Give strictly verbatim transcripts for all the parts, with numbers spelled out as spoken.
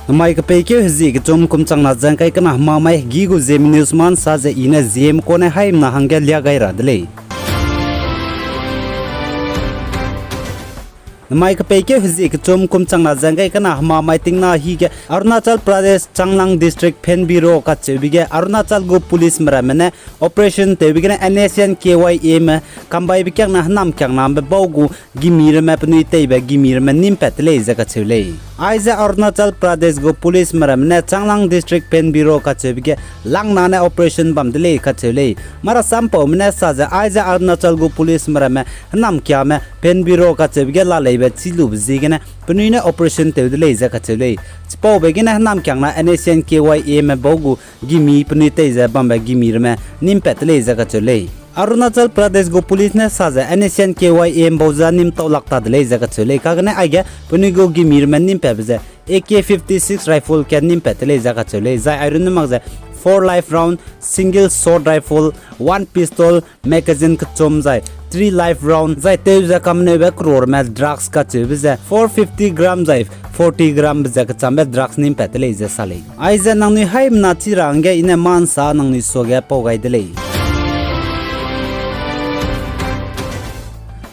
Namai kepeikeu hezie kechum kum changna ze ngkai kena hemamai hegî gu Zeme News ma nsa ze i ne Zeme kune haimena hangge lia gai ra de lei. Namai kepeikeu hezie kechum kum changna ze ngkai kena hemamai tingna hige Arunachal Pradesh Changlang District Phenbiro kacheube ge Arunachal gu policeme ramme ne operation tewbe gene N S C N K Y Ame kambaibe kiangna hênam kiangnambe bau gu gimi ramme penui teibe gimi ramme nîm pat de lei ze kacheu lei. Aize Arunachal Pradesh gu policeme ramme ne Changlang District Phenbiro kacheube ge langna ne operation bam de lei kacheu lei. Marasampaume ne sa ze aize Arunachal gu policeme ramme hênam kiame Phenbiro kacheube ge laleibe chî lube ziegene penui ne operation tew de lei ze kacheu lei. Chipaube gene hênam kiangna N S C N K Y Ame bau gu gimi penui tei ze bambe gimi ramme nîm pat de lei ze kacheu lei. Arunachal Pradesh gu police ne sa ze N S C N K Y Ame bau ze nîm tau lak ta de lei ze kacheu lei. Kagene aige penui gu gimi ramme nîm patbe ze A K fifty-six rifle ke nîm pat de lei ze kacheu lei. Zai airunne mak ze four live round, single shot rifle, one pistol, magazine kechum zai three live round, zai tew ze kameneube croreme drugs kacheube ze four fifty gram zai forty grambe ze kechambe drugs nîm pat de lei ze sa lei. Aize nangnui haimena chi ra hangge i ne ma nsa nangnui suage pau gai de lei.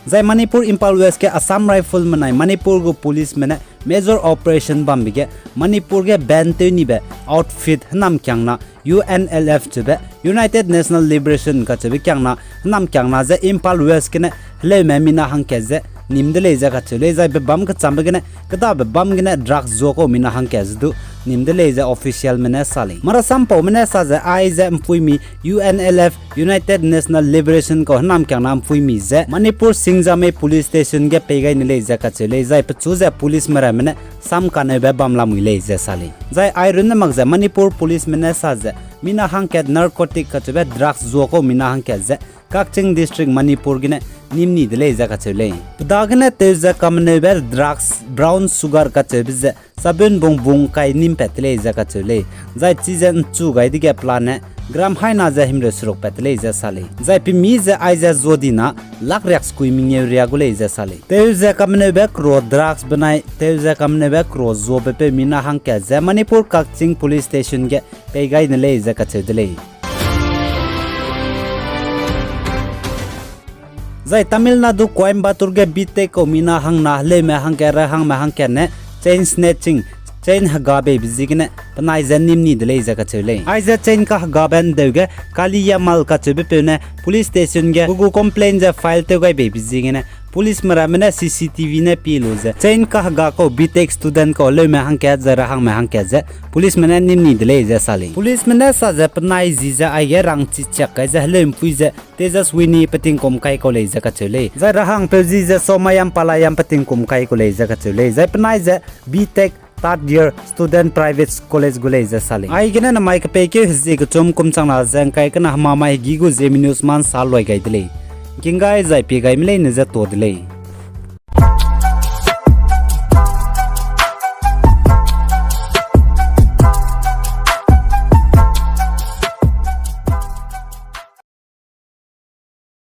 Zai Manipur Imphal West ge Assam Rifle menai Manipur gu policeme ne major operation bambe ge Manipur ge ban tew nibe outfit hênam kiangna U N L F cheube United National Liberation kacheube kiangna hênam kiangna ze Imphal West gene heleume mina hangkat ze nîm de lei ze kacheu lei. Zai bebâm kechambe gene kêdabe bâm gene drugs zuakau mina hangkat ze du nîm de lei ze officialme ne sa lei. Marasampaume ne sa ze aize mpuimi U N L F United National Liberation kau hênam kiangna mpuimi ze Manipur Singjamei Police Station ge pei gai ne lei ze kacheu lei. Zai pechu ze policeme ramme ne sam kaneube bam lamui lei ze sa lei. Zai airunne mak ze Manipur policeme ne sa ze mina hangkat narcotic kacheube drugs zuakau mina hangkat ze Kakching District Manipur gene nîm ni de lei ze kacheu lei. Pe dagene tew ze kameneube drugs brown sugar kacheube ze sabun bung bung kai nîm pat de lei ze kacheu lei. Zai chize nchu gai dege pelane gram haina ze himreu seruk pat de lei ze sa lei. Zai pemi ze aize zuadina lak riak sekui mengeu riak gu lei ze sa lei. Tew ze kameneube crore drugs benai tew ze kameneube crore zuabe peu mina hangkat ze Manipur Kakching Police Station ge pei gai ne lei ze kacheu de lei. Zai Tamil Nadu Coimbatore ge B Tech kau mina hangna heleume hangkat rehangme hangkat ne chain snatching, chain hega beibe ziegene penai ze nîm ni de lei ze kacheu lei. Aize chain kahegabe ndeu ge Kaliyamal kacheube peu ne police station ge pe gu complaint ze file tew gai beibe ziegene policeme ramme ne C C T V ne pie lu ze chain kahega kau B Tech student kau heleume hangkat zai rehangme hangkat ze policeme ne nîm ni de lei ze sa lei. Policeme ne sa ze penai ji ze aige rangchi chiak kai ze heleumpui ze Tejaswini pe tingkum kai kau lei ze kacheu lei. Zai rehangpeu ji ze Somayam Palayam pe tingkum kai kau lei ze kacheu lei. Zai penai ze B Tech third year student private college gu lei ze sa lei. Aigene namai kepeikeu hezie kechum kum changna ze ngkai kena hemamai hegî gu Zeme News ma nsa luai gai de lei. Ngking gai zai pie gaime leine ze tuâ de lei.